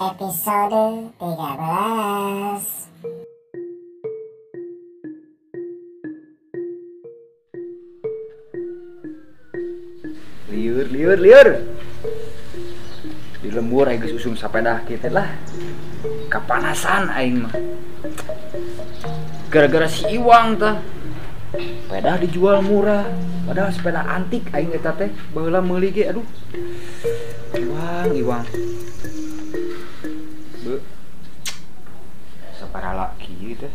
Episode 13. Liur, liur, liur. Di lembur aing geus usum sapeda kieu lah. Kapanasan aing mah. Gara-gara si Iwang tah. Sepeda dijual murah, padahal sepeda antik aing eta teh baheula meuli ge aduh. Iwang, Iwang. Be. Saparala kieu teh.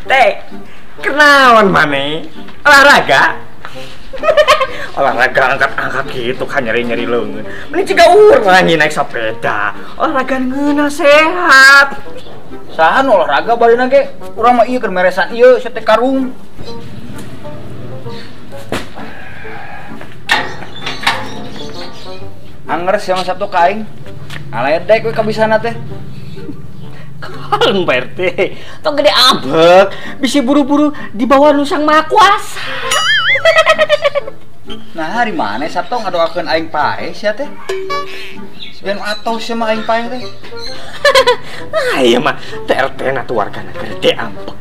Teh, kenaon maneh? Olahraga? Olahraga angkat-angkat gitu kan nyeri-nyeri leungeun. Mending jiga urang naik sepeda. Olahraga ngeunah sehat. Saha nu olahraga barina ge? Urang mah ieu keur meresan ieu sia teh karung. Anger sia mah Sabtu ka aing. Aledek we kabisana teh. Kalem Pak RT, tong gede ambek, bisi buru-buru dibawa nu Sang Maha Kuasa. Nah, hari mana Sabtu ngadoakeun aing paeh sia teh? Sigan atuh sia mah aing paeh teh. Ah ieu mah teh RT na tuh wargana gede ambek.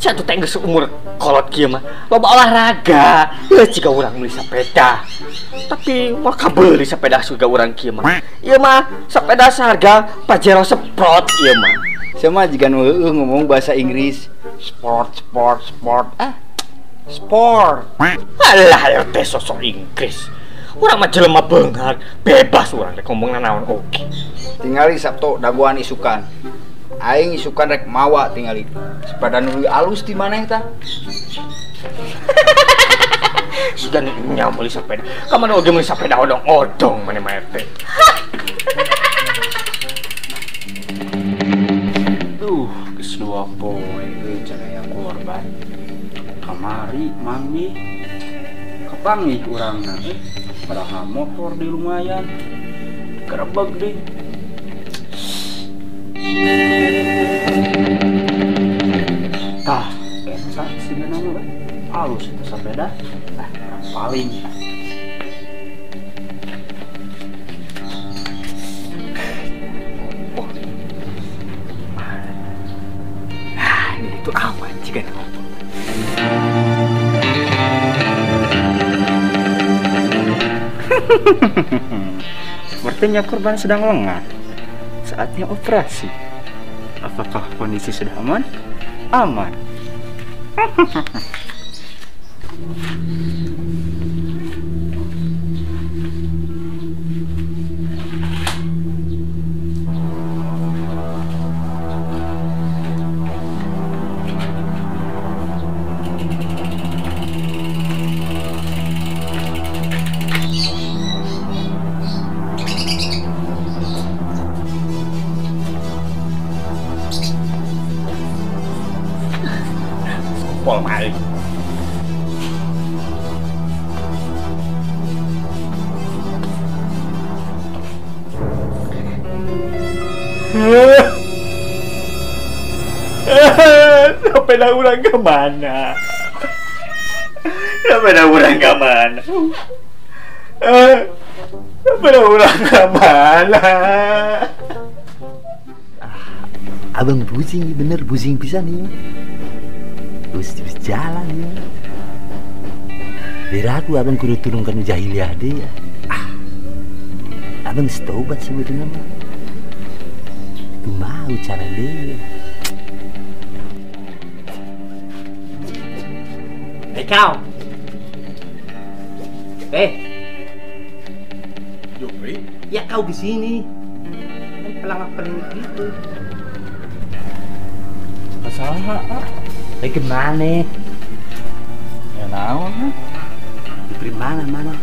Sia tuh teh geus umur kolot kieu mah, loba olahraga. Heuh jiga urang meuli sepeda. Tapi moal kabeuli sepeda surga urang kieu mah. Ieu mah sepeda seharga Pajero Sport ieu mah. Sia mah jiga nu heueuh ngomong bahasa Inggris. Sport, sport, sport. Ah. Sport. Alah ayo teh sosok Inggris. Urang mah jelema beunghar, bebas urang rek ngomong naon oge. Tingali Sabtu dagoan isukan. Aing isukan rek mawa tingali. Sepeda nu alus di maneh tah. Sudah nya meuli sepeda. Ka mana oge meuli sepeda odong-odong maneh mah RT. Duh, geus 2 poe euy can aya korban. Kamari mami kapanggih urangna euy. Padahal motor di lumayan. Gerebeg deui. Tah, eta sigana mah alus eta sepeda. Ah, paling. Ah, ini itu aman jika ngopo. Sepertinya korban sedang lengah. Saatnya operasi. Apakah kondisi sudah aman? Aman. Pol maling. Sepeda urang kemana? Sepeda urang kemana? Sepeda urang kemana? Abang pusing bener, pusing pisan nih. Terus jalan ya. Biar aku abang kudu turunkan jahiliah deh ya. Ah, abang setobat sebetulnya mah. Itu mau cara dia. Hei kau. Eh. Jupri? Ya kau di sini. Kan pelangak-pelingik gitu. Masalah ah. Eh kemana? Ya naon? Jupri mana mana?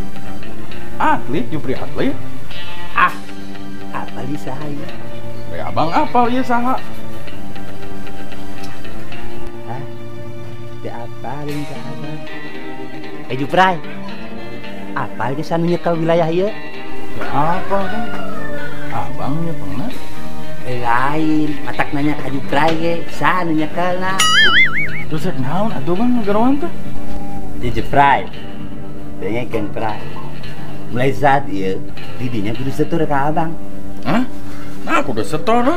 Atlet, Jupri atlet. Ah, apa li saya? Eh abang apa ya saha? Hah? Teu apa li saha? Eh Jupri, apa kesan nyekel wilayah ieu? Ya apa kan? Abangnya pernah? Lain, matak nanya ka Jupri ge, saha nu nyekelna? Terus rek naon atuh Bang ngageroan teh? Di Jeprai. Dengekeun Prai. Mulai saat ieu didinya kudu setor ka abang. Hah? Nah, kudu setor.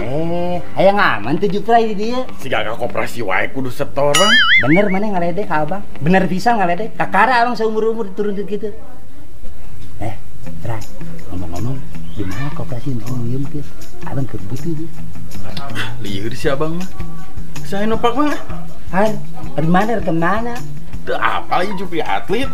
Hayang aman teh Juprai di dieu. Siga ka koperasi wae kudu setor, Bang. Bener maneh ngaledek ka abang. Bener pisan ngaledek. Kakara abang seumur-umur turun gitu. Prai, ngomong-ngomong, di mana koperasi nu teh? Abang keur butuh dia. Lieur si abang mah. Saya nopak mah. Har, di mana kemana? Teu apa ieu Jupri atlet?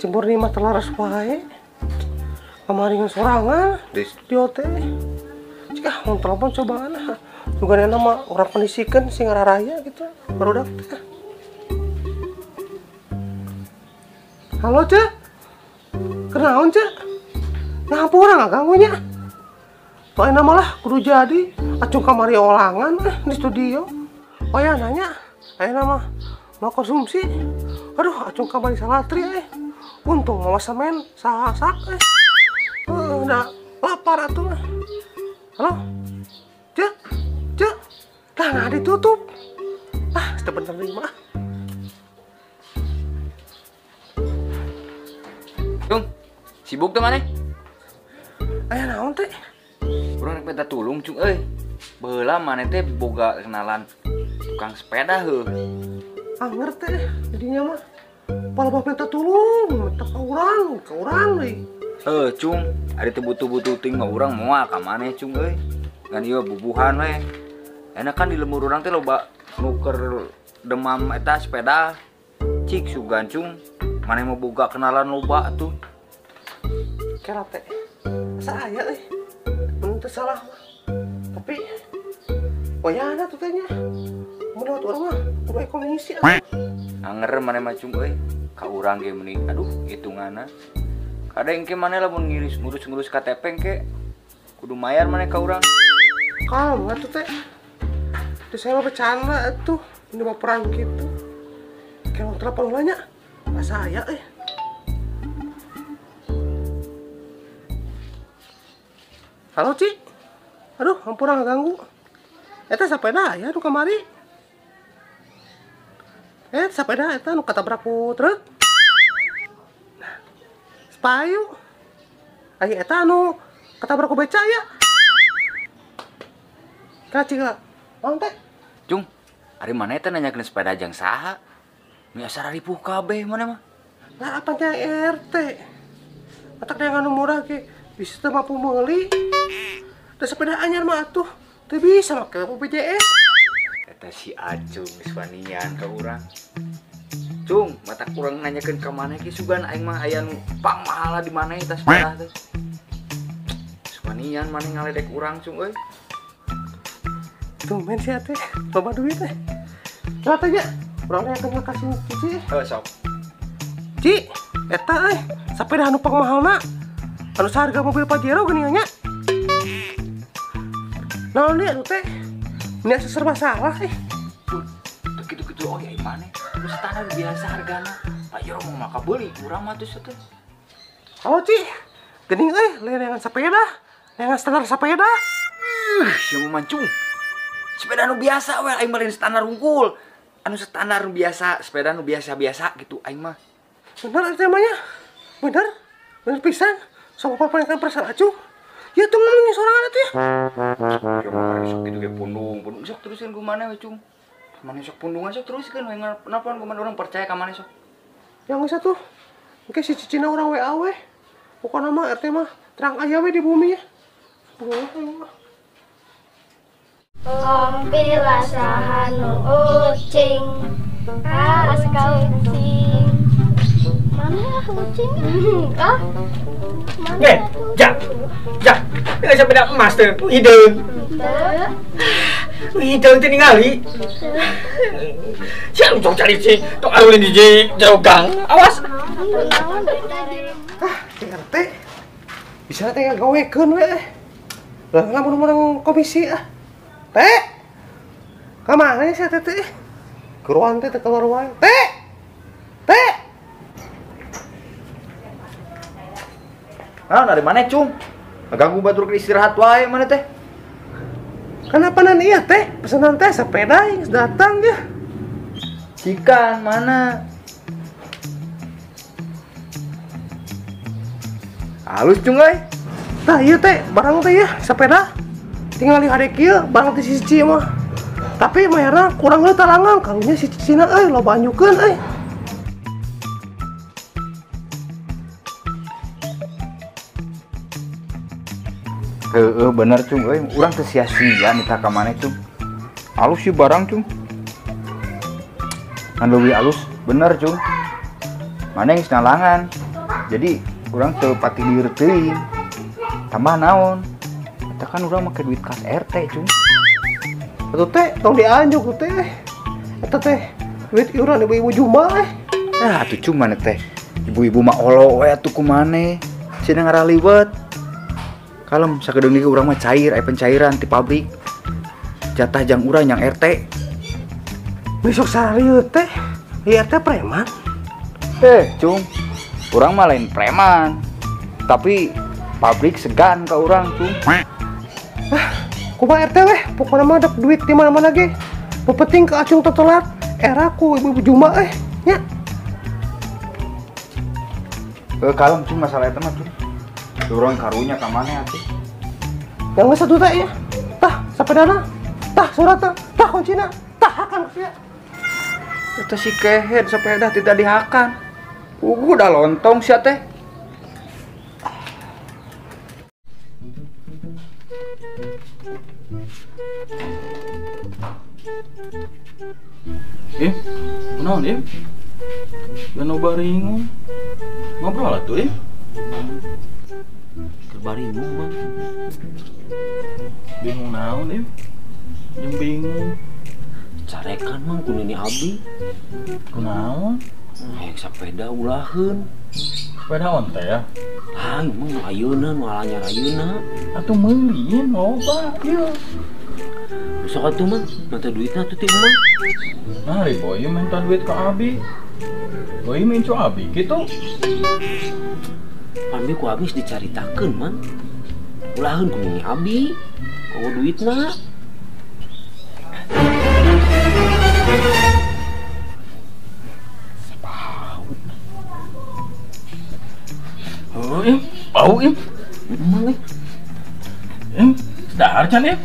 Cembur nih mah telaras wae. Kemarin sorangan di studio teh. Cik mau telepon cobaan. Juga nama orang kondisikan sing raya gitu. Barudak teh. Halo, Cek. Kenaon, Cek? Ngampura nggak ganggunya? Soalnya malah kudu jadi acung kamari olangan di studio. Oh ya nanya, ayo nama mau konsumsi. Aduh, acung kamari salatri Untung mau semen sasak Udah lapar atuh. Halo? Cek. Cek. Lah nah ditutup. Ah, sebentar lima. Cung, sibuk tuh maneh? Aya naon teh? Urang rek minta tulung, Cung euy. Baheula maneh teh boga kenalan tukang sepeda heuh. Anger teh jadinya mah. Palebah minta tulung, minta ka urang deui. Heuh, Cung, ari teu butuh-butuh ting mah urang moal ka maneh, Cung euy. Ngan ieu bubuhan we. Enak kan di lembur urang teh loba nu keur demam eta sepeda. Cik sugan, Cung. Maneh mau boga kenalan loba tuh. Kela teh. Saya euy. Mun teu salah mah. Tapi wayahna tuh teh nya. Menurut urang mah kudu aya komisi atuh. Anger maneh mah Cung euy. Ka urang ge meni aduh hitunganna. Kadang engke maneh lamun ngiris ngurus-ngurus KTP engke kudu mayar maneh ka urang. Kalem atuh teh. Teu saya mah bercanda atuh, ini mah perang kitu. Kela telepon heula nya. Saya Halo, Ci. Aduh, ampura ngaganggu. Eta sapeda aya nu kamari. Sapeda eta nu katabrak ku truk. Sepayu. Aya eta anu katabrak ku beca ya. Ka Ci lah. Bang teh. Cung, ari maneh teh nanyakeun sepeda jang saha? Mi asa ripuh kabeh maneh mah. Lah apa nya RT? Matak dengan anu murah ge bisa teu mampu meuli. Da sepeda anyar mah atuh teu bisa make BPJS. Eta si Acung geus wanian ka urang. Cung, matak urang nanyakeun ka maneh ge sugan aing mah aya nu pangmahala di maneh eta sepeda teh. Geus wanian maneh ngaledek urang, Cung euy. Tumben sia teh, loba duit teh. Lah teh nya, urang nanyakeun ka si Cici. Heuh, sok. Ci, eta euy, sepeda anu pangmahalna. Anu saharga mobil Pajero geuning nya. Naon deui atuh teh? Ini asa serba salah Teu kitu-kitu oge ai maneh. Nu standar biasa hargana. Pajero mau maka beuli urang mah tuh teh. Halo, Ci. Geuning euy, lain sepeda. Lain standar sepeda. Sia mah mancung. Sepeda nu biasa we aing mah lain standar unggul. Anu standar nu biasa, sepeda nu biasa-biasa gitu aing mah. Bener eta mah nya. Bener. Bener pisan. Sok papanekan perasaan acuh. Ya tuh ngomongin sorangan atuh ya. Ya mah sok kitu ge pundung, pundung sok teruskeun ku maneh we, Cung. Maneh sok pundungan sok teruskeun we napa ku maneh urang percaya ka maneh sok. Yang geus atuh. Engke si cicina urang WA we. Pokona mah RT mah terang aya we di bumi ya. Boleh mah. Kompi rasahan ucing. Ah, asa ucing. Mana ucing? Ah. Mana? Ja. Ja. Ini sepeda emas tuh, hideung. Hideung teh ningali. Sia tong cari si, tong arulin di jero gang. Awas. Ah, RT. Bisa teh gawekeun we. Lah lamun menang komisi ah. Teh. Ka mana sih teh? Keruan teh keluar wae. Teh. Teh. Nah, dari mana cung? Ganggu batur ke istirahat wae mana teh? Kenapa nan iya teh? Pesanan teh sepeda yang datang ya. Cikan mana? Halus cung euy. Tah iya teh, barang teh ya sepeda. Tinggal di hade kieu barang teh sisi mah. Tapi mayarna kurang heula talangan karunya si cicina euy loba anyukeun euy. Heeh, bener cung euy, urang teu sia-sia nitah ka maneh cung. Alus sih barang cung. Kan leuwih alus, bener cung. Maneh geus nalangan. Jadi urang teu pati lieur teuing. Tambah naon? Eta kan urang make duit kas RT cung. Atuh teh tong dianjuk teh. Eta teh duit iuran ibu-ibu jumba eh. Ah atuh cung maneh teh. Ibu-ibu mah olo we atuh ku maneh. Cenah ngaraliwet. Kalem sakedeung deui urang mah cair aya pencairan ti pabrik. Jatah jang urang yang RT. Besok sarieu teh, ieu RT preman. Cung. Urang mah lain preman. Tapi pabrik segan ka urang, cung. Ah, kumaha RT weh, pokona mah dek duit di mana-mana ge. Nu penting ke acung tetelat, era ku ibu-ibu juma eh, nya. Kalem cung masalah eta mah, cung. Dorong karunya ka mana atuh? Yang geus satu teh ya. Tah, sapedana. Tah, suratna. Tah, kuncina. Tah, hakan sia. Eta si kehed sepeda tidak dihakan. Ugu udah lontong sia teh. Im, kunaon Im? Gano baringung. Ngobrol atuh Im. Keur baringung mah. Bingung naon Im? Jeung bingung. Carekan mang ku nini abdi. Kunaon? Hayang sepeda ulaheun. Sepeda onte ya? Ah, emang nu ayeuna nu alanyar ayeuna. Atuh meulieun loba ieu. Sok atuh mah, minta duitna atuh ti emang. Nah, ari boy minta duit ka abi. Boy mincu abi kitu. Pambi ku abi geus dicaritakeun man. Ulaheun ku nini abi. Oh duitna. Oh, Im, bau Im. Emang eh. Im, dahar can Im?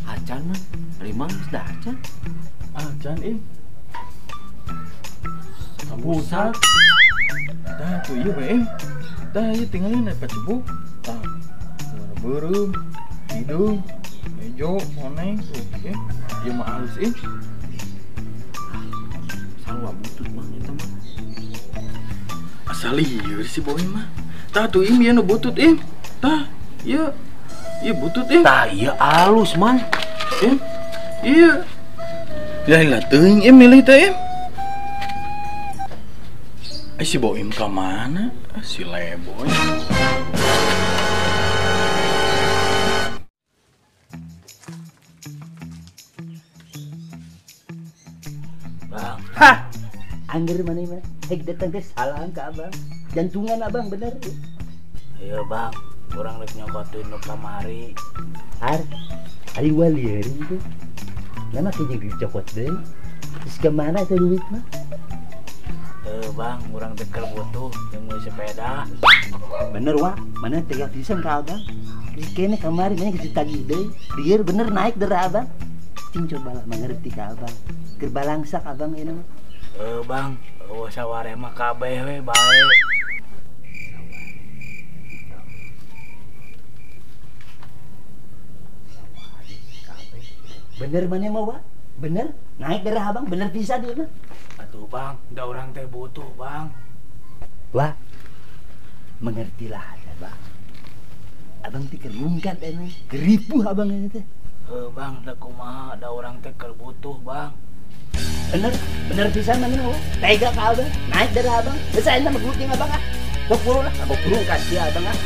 Acan mah, ari mang geus dahar can. Acan Im. Sabusa. Tah tuh ieu we Im. Tah ieu tinggalin aya pacebuk. Tah. Warna beureum, hidung, hejo, koneng tuh Im. Ieu mah halus Im. Sarua butut mah eta mah. Asa lieur si Boy mah. Tah tuh Im ieu nu butut Im. Tah, ieu. Ieu butut Im. Tah ieu alus man. Im. Ieu. Lain lah teuing Im milih teh Im. Si Boim ka mana? Si Leboy. Bang. Hah. Angger mana mah? Hek datang teh salah ka abang. Jantungan abang bener. Ayo bang, urang rek nyokotin nu kamari. Har, ari walieur itu. Lama kayaknya dicokot deui. Terus kemana itu duit mah? Bang, urang teh keur butuh jeung meuli sepeda. Bener wah, mana tega pisan ka abang. Kene kamari mana geus ditagih deui. Lieur bener naik dera abang. Cing coba lah mengerti ka abang. Keur balangsak abang ieu mah. Bang, eueuh saware mah kabeh we bae. Bener mana mau wah? Bener? Naik darah abang, bener pisan ieu mah. Atuh bang, da urang teh butuh bang. Wah, mengertilah aja bang. Abang teh keur rungkat ini, keripuh abang ini teh. Bang, da kumaha, da urang teh keur butuh bang. Bener, bener pisan mana mau. Tega ka abang, naik darah abang. Bisa enak mah jeung abang ah. Sok buru lah, abang buru kasih abang ah.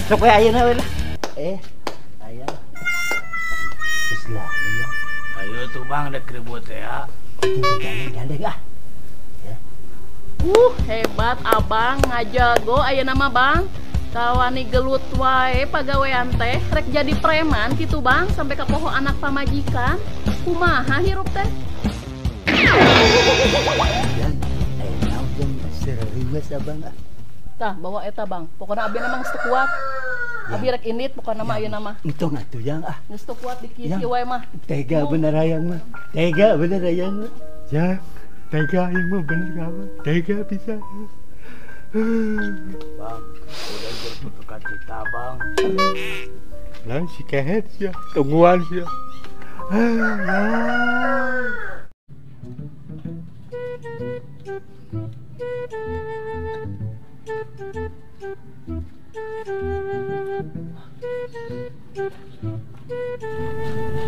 Sok we ayeuna we lah. Aya. Geus lah ya. Ayo tuh bang, dek ribut ya. Gandeng ah. Ya. Hebat abang ngajago ayeuna mah bang. Kawani gelut wae pagawean teh rek jadi preman kitu bang sampai ka poho anak pamajikan. Kumaha hirup teh? Yang naon serius abang ah. Tah bawa eta bang. Pokona abi memang geus teu kuat. Abi rek indit pokona mah ayeuna mah. Entong atuh yang ah. Geus teu kuat dikieu wae mah. Tega bener hayang mah. Tega bener hayang mah. Ya, tega hayang mah bener ka abang. Tega bisa. Bang, udah berduka cita bang. Lah si kehet sia, tungguan sia.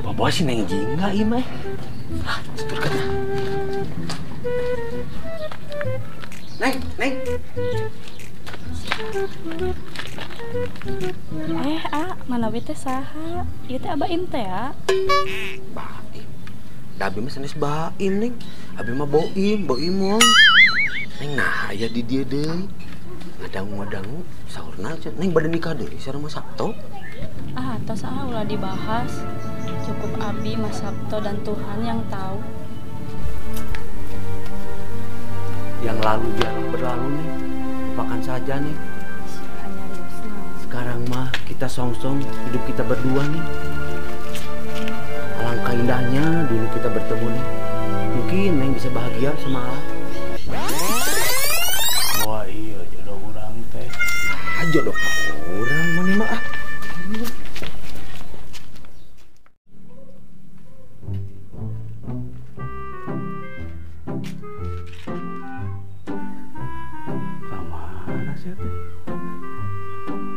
Bawa si Neng Jingga ieu mah. Ah, tuturkeun. Neng, Neng. Ah, mana teh saha? Ieu teh Abaim teh ya? Baim. Da abi mah sanes Baim, Neng. Abi mah Boim, Boim. Neng nah aya di dieu deui. Ngadangu-ngadangu saurna aja. Neng bade nikah deui sareng Mas Sabto. Ah, tos ah ulah dibahas. Cukup abi, Mas Sabto dan Tuhan yang tahu. Yang lalu biarlah berlalu nih, lupakan saja nih. Sekarang mah kita songsong hidup kita berdua nih. Alangkah indahnya dulu kita bertemu nih. Mungkin Neng bisa bahagia sama Allah. Wah iya jodoh orang teh. Nah, jodoh orang mana mah ah.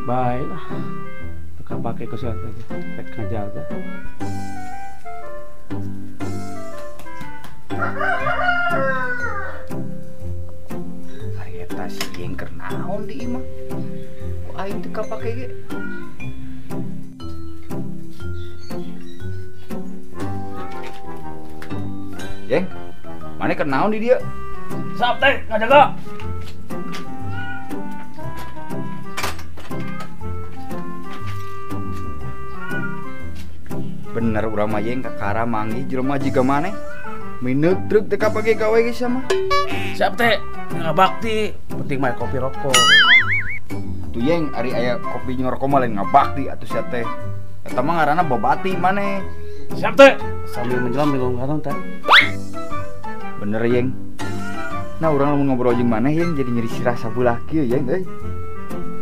Baiklah, teka pakai kesehatan aja, rek ngajaga. Ari eta si Yeng keur naon di imah? Ku aing teu kapake ge. Yeng, maneh keur naon di dieu? Sap teh ngajaga. Bener urang mah Yeng kakara manggih jelema jiga maneh. Mineuk truk teu kapake gawe ge sia mah. Siap teh, ngabakti, penting mah kopi rokok. Atuh Yeng, ari aya kopi jeung rokok mah lain ngabakti atuh sia teh. Eta mah ngaranna bobati maneh. Siap teh, sambil menjelang minggu ngarang teh. Bener Yeng. Nah urang lamun ngobrol jeung maneh Yeng jadi nyeri sirah sabelah kieu Yeng euy.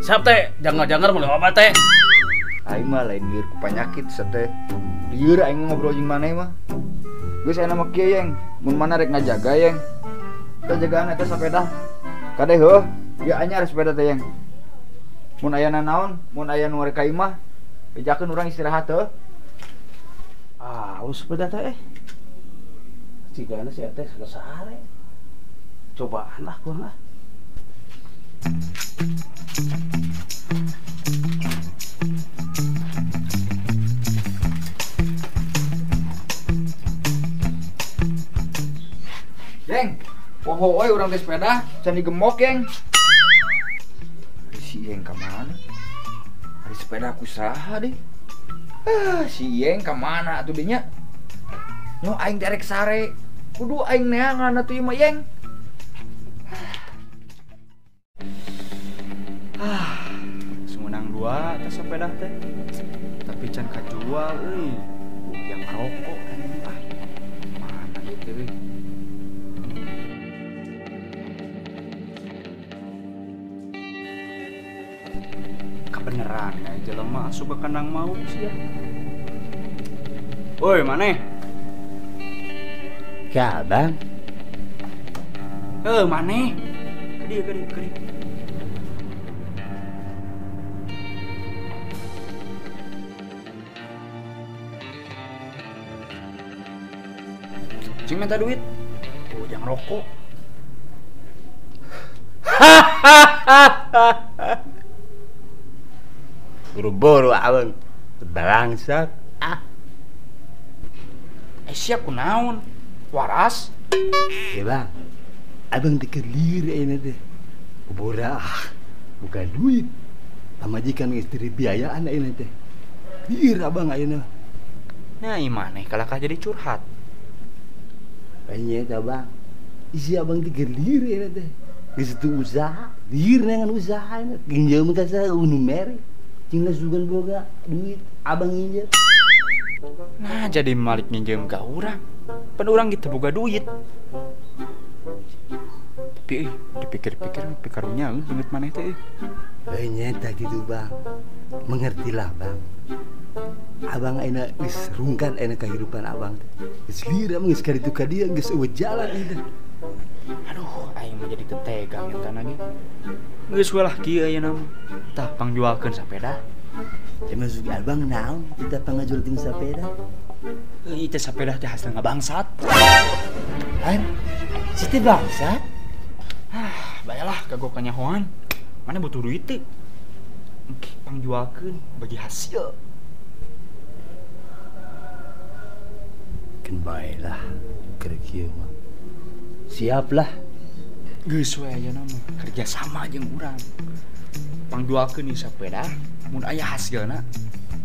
Siap teh, jangan-jangan mulai obat teh. Aing mah lain lieur ku panyakit sia teh. Lieur aing ngobrol jeung maneh mah. Geus aya mah kieu Yeng, mun mana rek ngajaga Yeng. Tah jagaan eta sepeda. Kade heuh, ieu anyar sepeda teh Yeng. Mun aya nanaon, mun aya nu rek ka imah, bejakeun urang istirahat heuh. Ah, sepeda teh eh. Cigana si teh sare. Cobaan lah gua lah. Yeng, poho euy urang teh sepeda, can digemok Yeng. Ari si Yeng ka mana? Ari sepeda ku saha deui? Ah, si Yeng ka mana atuh deui nya? Nyo aing teh rek sare. Kudu aing neangan atuh ieu mah Yeng. Ah, semenang dua teh sepeda teh. Tapi can kajual euy. Yang rokok kan ah. Mana ieu teh euy? Kebeneran ya jelema asup ke kandang maut sih ya. Woi, maneh? Ka abang. Heuh, maneh. Ka dieu, ka dieu, ka dieu. Cing minta duit. Oh, jangan rokok. Buru-buru abang bangsat. Ah. Siap kunaon? Waras? Ya bang, abang dikelir ini teh. Kubura, bukan duit. Pamajikan istri biayaan ayeuna teh. Lieur abang ayeuna. Nah, maneh kalakah jadi curhat. Nya eta bang. Isi abang teh keur lieur ayeuna teh. Geus teu usaha, lieur neangan usaha ayeuna. Nginjeum ka saha nu mere. Cing sugan boga duit abang nginjeum. Nah, jadi malik nginjeum ka urang. Pan urang gitu boga duit. Tapi dipikir-pikir pikarunya inget maneh teh. Nya gitu bang. Mengertilah bang. Abang ayeuna geus rungkan ayeuna kehidupan abang teh. Geus lieur abang geus kaditu ka dieu geus eueuh jalan ieu teh. Aduh, aing mah jadi teu tega mintana ge. Geus we lah kieu ayeuna mah. Tah pangjualkeun sapeda. Termasuk abang naon kita pangajualkeun sapeda? Euy, teh sapeda teh hasil ngabangsat. Lain, si teh bangsat? Ah, bayalah kagok kanyahoan. Mana butuh duit teh? Engke pangjualkeun bagi hasil. Keun bae lah keur kieu mah. Siap lah. Geus we ayeuna mah kerja sama jeung urang. Pangjualkeun ieu sapeda, mun aya hasilna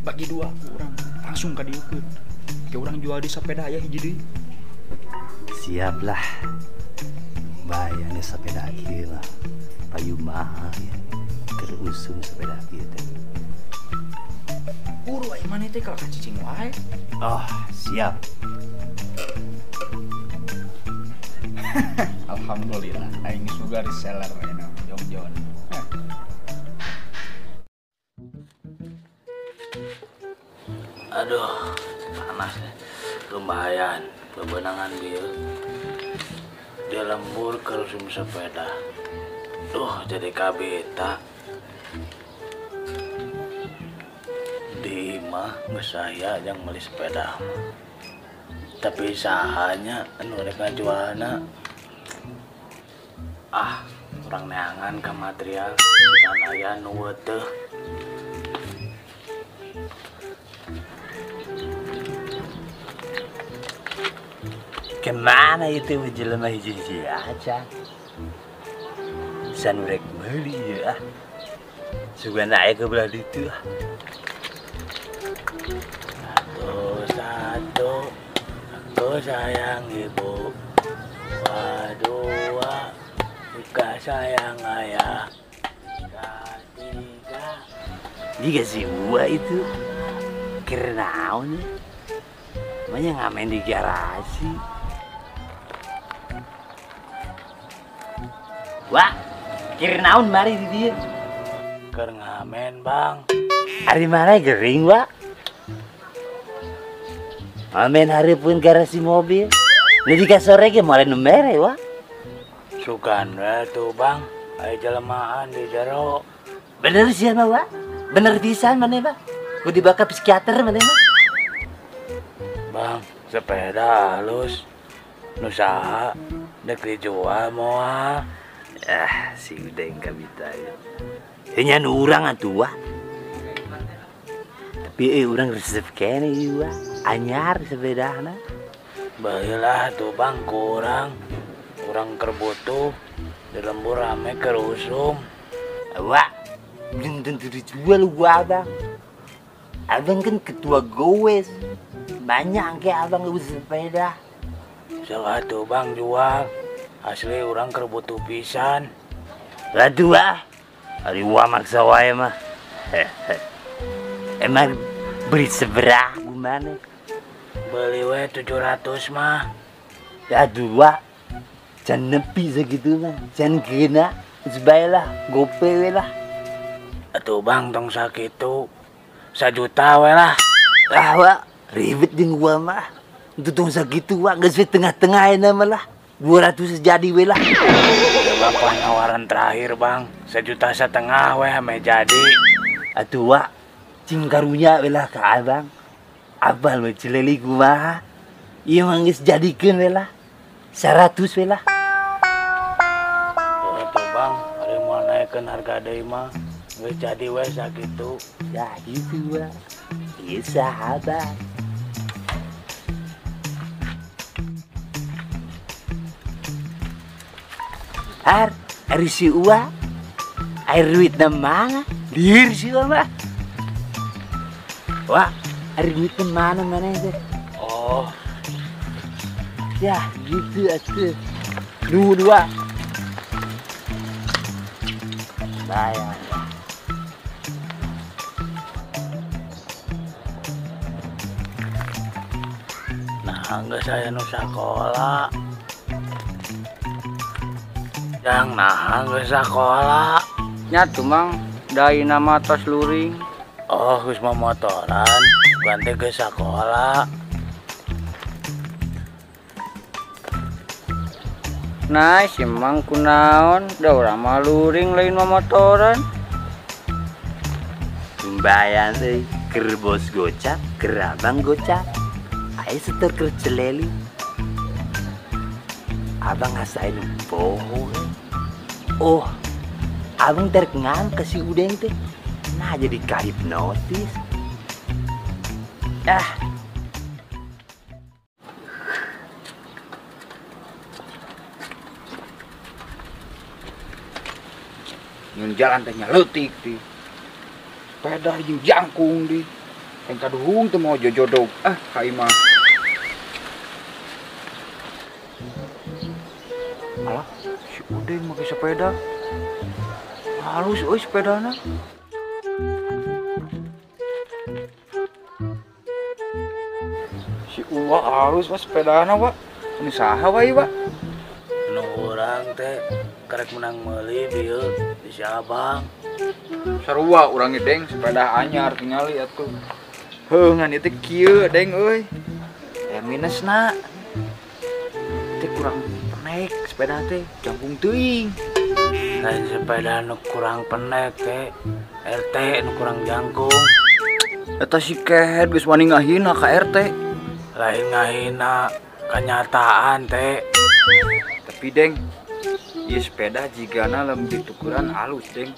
bagi dua ku urang, langsung ka dieukeun. Ke urang jual di sapeda aya hiji deui. Siap lah. Bayane sepeda kieu mah payu mahal ya. Keur usum sepeda kieu teh. Buru aya maneh teh kalah cicing wae. Oh, siap. Alhamdulillah aing suga reseller ayeuna jongjon. Aduh, panas ya. Lumayan bebenangan dia. Dia lembur ke rusum sepeda. Duh, jadi kabeta. Di imah geus aya yang meuli sepeda. Tapi sahanya anu rek ngajualna. Ah, urang neangan ka material dan aya nu teu. Kemana itu jelema hiji-hiji aja? San rek meuli ya. Sugan aya ke belah ditu. Satu satu, aku sayang ibu. Dua dua, juga sayang ayah. Tiga tiga. Jika si gua itu kerenaon ya. Makanya ngamen di garasi. Wah, kerenaon mari di dia. Keur ngamen bang. Hari mana gering wak? Ngamen hari pun garasi mobil. Jadi ka sore ge moal nu mere wak. Sugan we tuh bang, aya jelemaan di jero. Bener sih mah wak? Bener pisan maneh mah. Kudu dibawa ke psikiater maneh mah. Bang, sepeda halus. Nu saha dek dijual moal. Ah, si udeng kabita ya. Nya nu urang atuh wah. Tapi urang resep keneh ieu wah. Anyar sepedana. Baheula tuh bang kurang. Urang keur butuh di lembur rame keur usum. Wah, belum tentu dijual gua abang. Abang kan ketua gowes. Banyak ke abang lu sepeda. Salah tuh bang jual. Asli urang keur butuh pisan. Aduh ah. Ari wa maksa wae mah. Emang beri seberapa gimana? Beli we 700 mah. Aduh wah. Jangan nepi segitu mah. Jangan kena. Sebaiklah gope we lah. Atuh bang tong sakitu. 1 juta we lah. Ah wah, ribet jeung gua mah. Itu tong sakitu wah, geus we tengah-tengah ayeuna mah lah. 200 jadi we lah. Coba penawaran terakhir bang, 1,5 juta we ame jadi. Atuh wah, cing karunya we lah ka abang. Abang we cileli kumaha. Ieu mah geus jadikeun we lah. 100 we lah. Atuh bang, ari moal naekeun harga deui mah. Geus jadi we sakitu. Ya gitu wah. Ieu sahabat. Har, ari si Uwa, air duit na mana? Lieur sih mah. Wah, ari duit mana mana teh? Oh. Ya, gitu atuh. Dua. Bayar. Nah, geus aya nu sakola. Jang nah geus sakola. Nya tuh Mang, daina mah tos luring. Oh, geus momotoran, ganti geus sakola. Nah, si Mang kunaon, da urang mah luring lain momotoran. Lumayan euy, keur bos gocap, keur abang gocap. Ayo setor keur celeli. Abang ngasain bohong. Oh, abang terkengan ke si Udeng teh. Nah, jadi kahipnotis. Ah. Nyeun jalan teh nyaleutik di. Sepeda jeung jangkung di. Yang kaduhung teh mau jojodog. Ah, ka imah. Alah, si Udeng make sepeda. Halus euy sepedana. Si Uwa halus mah sepedana, Wak. Ini saha wae, Wak? Nu urang teh karek menang meuli dieu di si Abang. Sarua urang ge Deng sepeda anyar tingali atuh. Heuh ngan ieu teh kieu Deng euy. Aya minusna. Teh kurang penek sepeda teh, jangkung teuing. Lain sepeda nu kurang penek teh, RT nu kurang jangkung. Eta si kehed geus wani ngahina ka RT. Lain ngahina, kenyataan teh. Tapi Deng, ieu sepeda jigana lamun ditukuran alus Deng.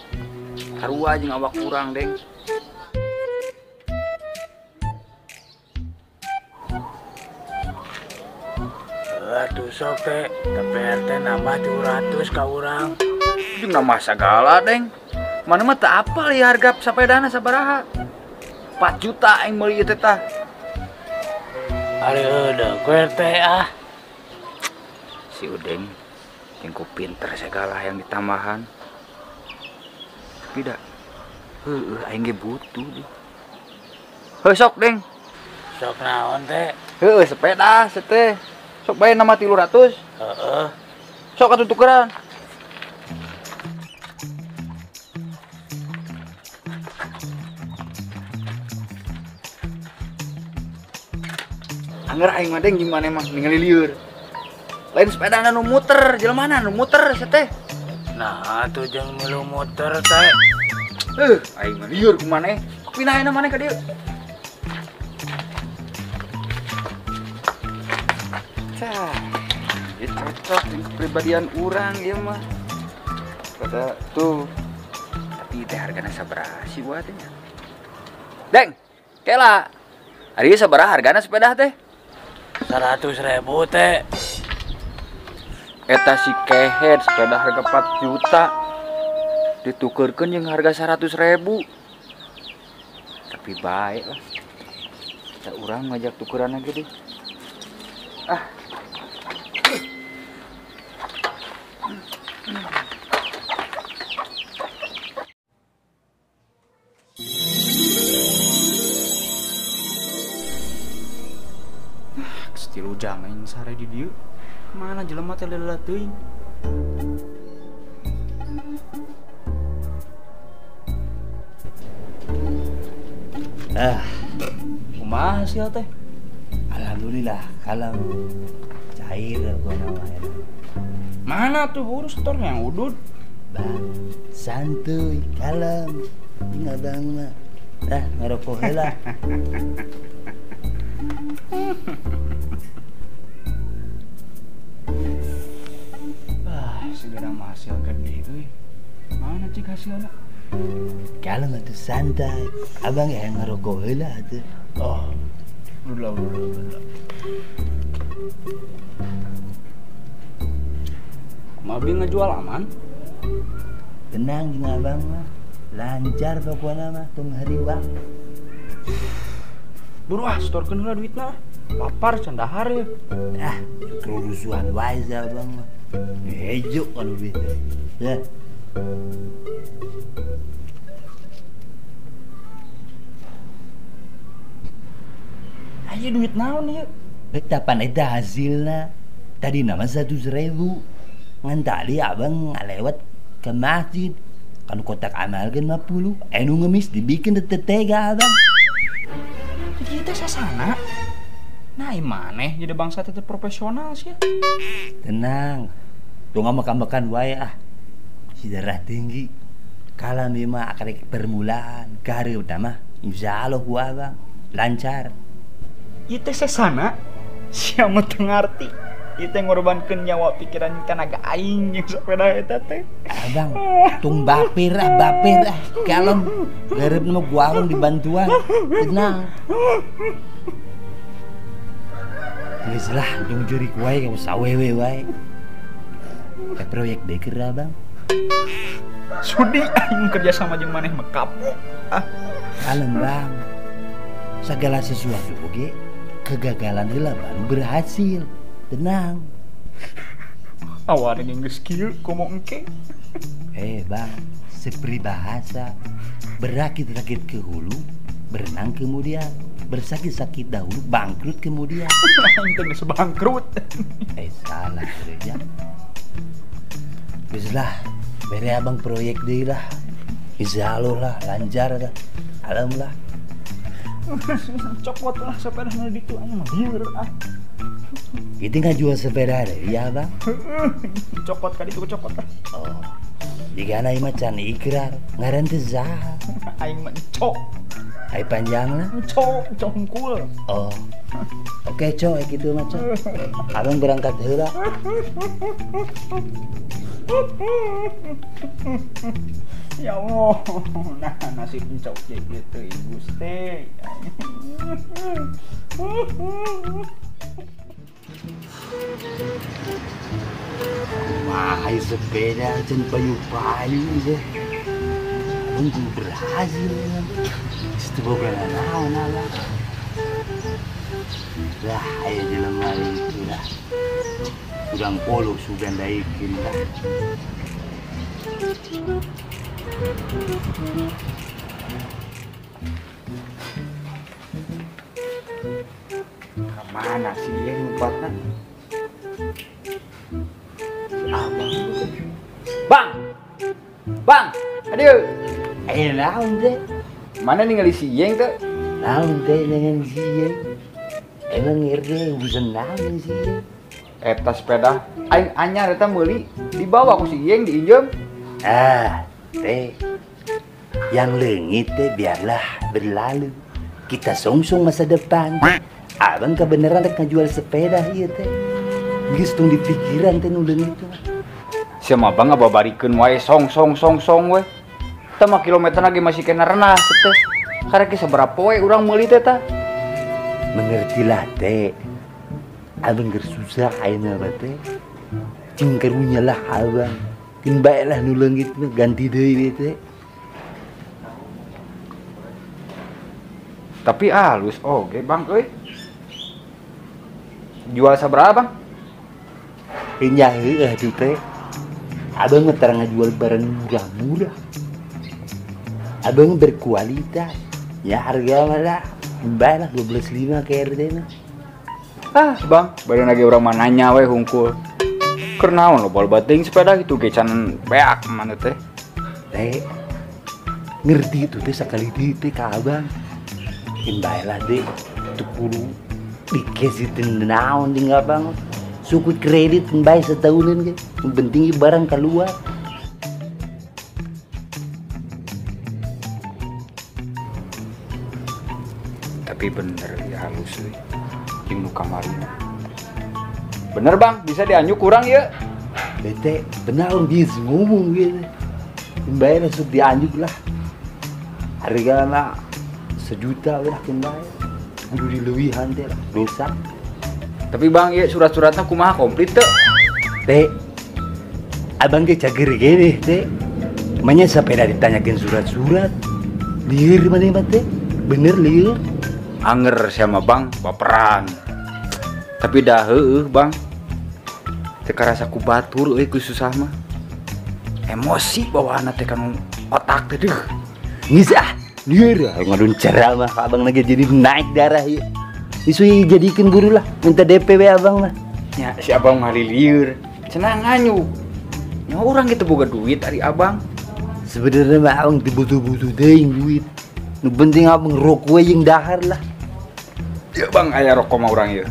Sarua jeung awak urang Deng. Atuh sok teh, tapi RT nambah 200 ka urang. Jeung nambah sagala Deng. Mana mah teu apal ieu harga sapedana sabaraha. 4 juta aing meuli ieu teh tah. Ari eueuh ku RT ah. Si Udeng jeung ku pinter segala yang ditambahan. Tapi da heueuh aing ge butuh deh. Heuh sok Deng. Sok naon teh? Heueuh sepeda teh. Sok bae nama 300. Heeh. Sok atuh tukeran. Angger aing mah Deng gimana mah ningali lieur. Lain sepedana nu muter, jelema nu muter teh. Nah, atuh jeung milu muter teh. Aing mah lieur ku maneh. Pindahin maneh ka dieu. Tah, ieu cocok jeung kepribadian urang ieu mah. Pada tuh. Tapi teh hargana sabaraha sih buat teh nya? Deng, kela. Ari sabaraha hargana sepeda teh? 100.000 teh. Eta si kehed sepeda harga 4 juta ditukerkeun jeung harga 100.000. Tapi baik lah. Kita urang ngajak tukeran lagi deh. Ah. Tilu jam aing sare di dieu. Mana jelema teh lelah teuing. Ah, kumaha hasil teh? Alhamdulillah, kalem. Cair gua mah. Mana tuh buru setor yang udud? Bang, santuy, kalem. Ini abang mah. Dah, ngerokok heula. Ah, segera hasil gede euy. Mana cik hasilna? Kalem atuh santai. Abang ya ngerokok heula atuh. Oh. Udah. Kumaha ngejual aman? Tenang jeung abang mah. Lancar pokoknya mah tong hariwang. Buru ah, setorkeun heula duitna. Lapar can dahar ya. Ah, kerusuhan wae abang mah. Hejo kalau duit teh. Ya. Ayo duit naon ieu? Eta pan eta hasilna. Tadi nama 100.000. Ngan tadi abang ngalewat ke masjid. Kan kotak amal kan 50. Anu ngemis dibikin tetega abang. Kita sasana. Nah, maneh jadi bangsa tetep profesional sih. Tenang. Tong makan-makan wae ah. Si darah tinggi. Kalau memang akan permulaan karir utama, insya Allah gua abang lancar. Ieu teh sasana. Sia mah teu ngarti. Ieu teh ngorbankeun nyawa pikiran tanaga aing jeung sepeda eta teh. Abang, tung bapir ah. Kalem, gareup mah gua abang dibantuan. Tenang. Geus lah, tung jurik wae ka sawewe wae. Ka proyek deker abang. Sudi aing kerja sama jeung maneh mah kapok. Ah, kalem bang. Segala sesuatu oge kegagalan heula baru berhasil. Tenang. Awalnya geus kieu komo engke. Bang, seperibahasa berakit-rakit ke hulu, berenang kemudian, bersakit-sakit dahulu, bangkrut kemudian. Aing teh geus bangkrut. Salah gereja. Geus lah, bere abang proyek deui lah. Insya Allah lah, lancar lah. Alam lah. Copot lah sepeda nu ditu aing mah lieur ah. Itu nggak jual sepeda deh, ya bang? Copot kali itu copot lah. Oh, jika aing mah can ikrar, ngaran teh saha? Aing mah cok. Ai panjang lah. Cok, congkul. Oh, oke cok, gitu mah cok. Abang berangkat heula. Ya Allah, nah nasib cok gitu ibu teh. Wah, sepeda can payu-payu deh. Abang kudu berhasil ya. Itu boga naon abang. Lah, ayo jelema itu lah. Urang polo sugan daekeun lah. Kemana sih dia ngumpatna? Abang. Bang. Bang, aduh. Naon teh? Mana ningali si Yeng teh? Naon teh dengan si Yeng? Emang ngerti urusan naon si Yeng? Eta sepeda aing anyar eta meuli dibawa ku si Yeng diinjem. Ah, teh. Yang leungit teh biarlah berlalu. Kita songsong masa depan. Abang kebenaran rek ngajual sepeda ieu teh. Geus tong dipikiran teh nu leungit teh. Sia mah bang ngababarikeun wae song song song song we. Tah mah kilometer lagi masih kena renah teh. Karek sabaraha poe urang meuli teh tah. Mengertilah teh. Abang keur susah ayeuna mah teh. Cing karunya lah abang. Keun bae lah nu leungit mah ganti deui teh. Tapi halus oge bang euy. Jual sabaraha bang? Nya heueuh atuh teh. Abang mah tara ngajual barang murah-murah. Abang berkualitas. Ya harga mah lah bae lah 12.5 ke RT mah. Ah bang, badan lagi urang mah nanya we hungkul. Keur naon loba-loba teuing sepeda kitu ge can beak mana teh. Teh ngerti tuh teh sakali deui teh ka abang. Keun bae lah deh, teu kudu dikasih naon jeung abang. Sukut kredit bae setahunan ge. Yang penting barang keluar. Tapi bener ya halus euy. Jeung nu kamari. Bener bang, bisa dianjuk kurang ya? Bete, bener om dia ngomong gitu. Bae langsung dianjuk lah. Harga lah 1 juta lah bae. Kudu dileuwihan teh lah, dosa. Tapi bang, ya surat-suratnya kumaha komplit teh? Teh, abang ge cager gini teh. Manya sepeda ditanyakin surat-surat. Lieur maneh mah teh. Bener lieur. Anger sama bang baperan. Tapi dah heueuh bang. Teu karasa ku batur euy ku susah mah. Emosi bawaanna teh kanu otak teh deuh. Geus ah, lieur ngadun ceramah ka abang lagi jadi naik darah ieu. Isu jadikeun buru lah, minta DP we abang mah. Ya si abang mah lieur, cenah nganyu. Nya urang gitu boga duit ari abang. Sebenarnya mah abang teu butuh-butuh teuing duit. Nu penting abang rokok we jeung dahar lah. Ya bang, aya rokok mah urang ieu.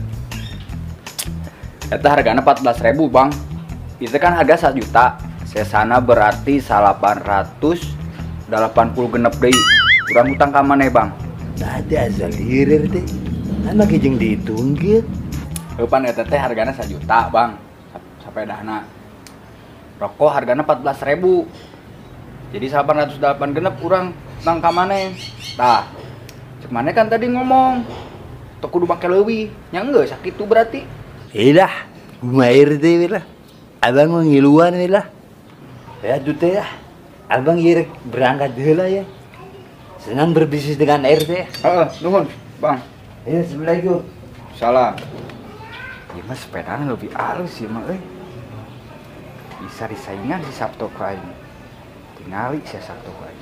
Eta hargana 14.000 bang. Itu kan harga 1 juta. Sesana berarti 880 genep deui. Urang hutang ka maneh bang? Tah teh asal lieur teh. Nah make jeung dihitung kieu. Eupan eta teh hargana 1 juta bang. Sapedahna. Rokok hargana 14.000. Jadi 808 genep urang hutang ka maneh. Tah. Cek maneh kan tadi ngomong teu kudu make leuwih. Nya geus sakitu berarti. Ilah, kumaha teh lah. Abang mah ngiluan we lah. Ya tuh teh lah. Abang ieu rek berangkat heula ya. Senang berbisnis dengan RT. Heeh, nuhun, Bang. Ya, assalamualaikum. Salam. Ieu mah sepedana lebih halus ieu mah euy. Bisa disaingan si Sabto ku aing. Tingali si Sabto ku aing.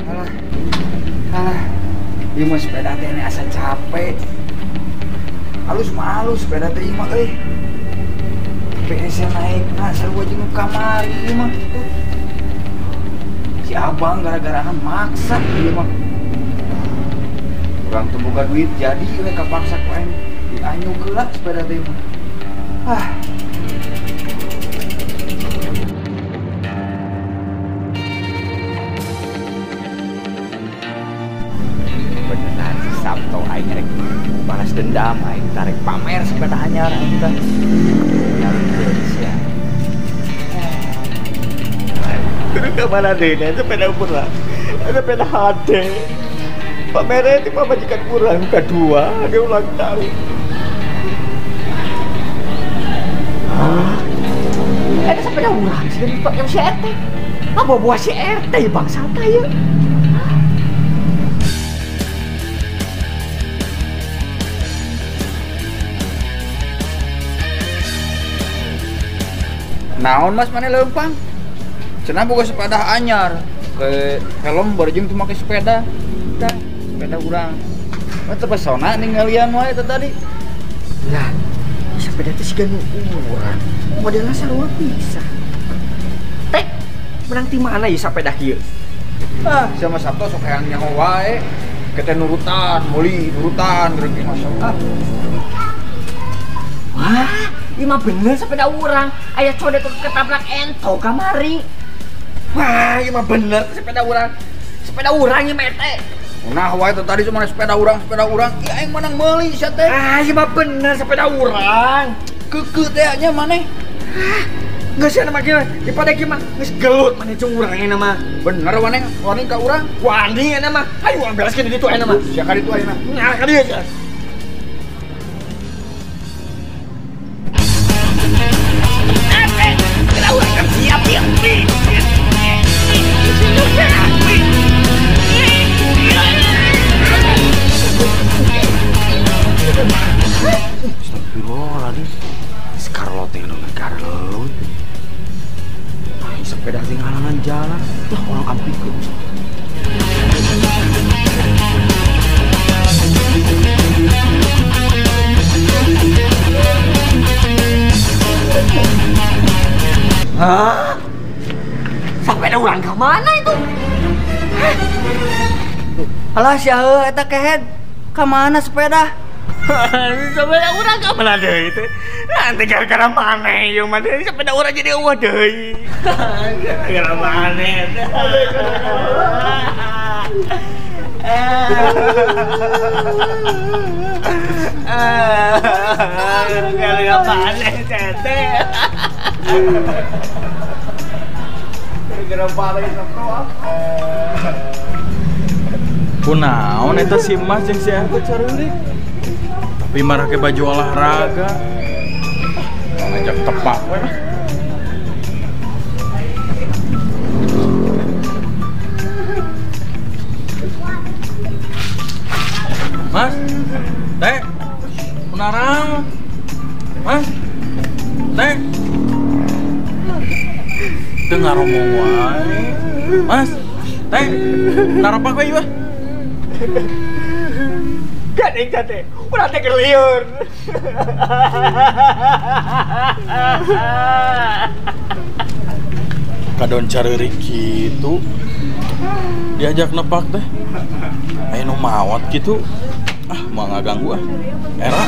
Alah. Alah. Ieu mah sepeda teh ini asa capek. Halus mah halus sepeda teh ieu mah euy. PS naik nah sarua jeung nu kamari ieu mah. Si abang gara-gara maksa ieu mah. Urang teu boga duit jadi we kapaksa ku aing dianyuk heula sepeda teh mah. Ah. Beneran si Sabto aing rek balas dendam aing tarik pamer sepeda anyar aing teh. Ya. Terus ke mana deh? Sepeda urang, sepeda HD. Pamernya itu pamajikan urang kedua, dia ulang tahun. Ada sepeda urang sih dipakai si RT. Ah, bawa si RT bangsa ya. Naon mas mana leumpang? Cenah boga sepeda anyar. Ke helm barjing tuh make sepeda. Tah, sepeda urang. Mah terpesona ninggalian wae teh tadi. Lah, sepeda teh siga nu urang. Modelna sarua pisan. Teh, menang ti mana ieu sepeda kieu? Ah, sama Sabto sok hayang nyaho wae. Kete nurutan, meuli nurutan reuki masuk. Ah. Wah, ieu mah bener sepeda urang. Aya codek ketabrak ento kamari. Wah, ieu mah bener sepeda urang. Sepeda urang ieu mah RT. Nah, wae teh tadi cuma sepeda urang. Ieu aing menang meuli sia teh. Ah, ieu mah bener sepeda urang. Keukeuh teh nya maneh. Ah, geus sia mah kieu. Dipade kieu mah geus gelut maneh jeung urang ayeuna mah. Bener maneh, wani ka urang. Wani ayeuna mah. Ayo urang bereskeun di ditu ayeuna mah. Sia ka ditu ayeuna. Nah, ka dieu sia. Astagfirullahaladzim. Scarlett yang dong Carlot. Sepeda sing halangan jalan. Lah orang ampikeun. Hah? Sepeda urang ke mana itu? Alah sia heuh eta kehed. Ka mana sepeda? Sepeda urang ka mana deui teh? Nanti gara-gara maneh ieu mah deui sepeda urang jadi eueuh deui. Gara-gara maneh. Gara-gara maneh teh. Gara-gara maneh Sabto. Kunaon eta si Mas jeung si RT careurik. Tapi marake baju olahraga. Ngajak tepak we lah. Mas, Teh, kunarang. Mas, Teh, teu ngaromong wae. Mas, Teh, narapak we ieu. Gandeng teh, urang teh keur lieur. Kadon careurik kitu. Diajak nepak teh. Aya nu maot kitu. Ah, mau ngaganggu ah. Era.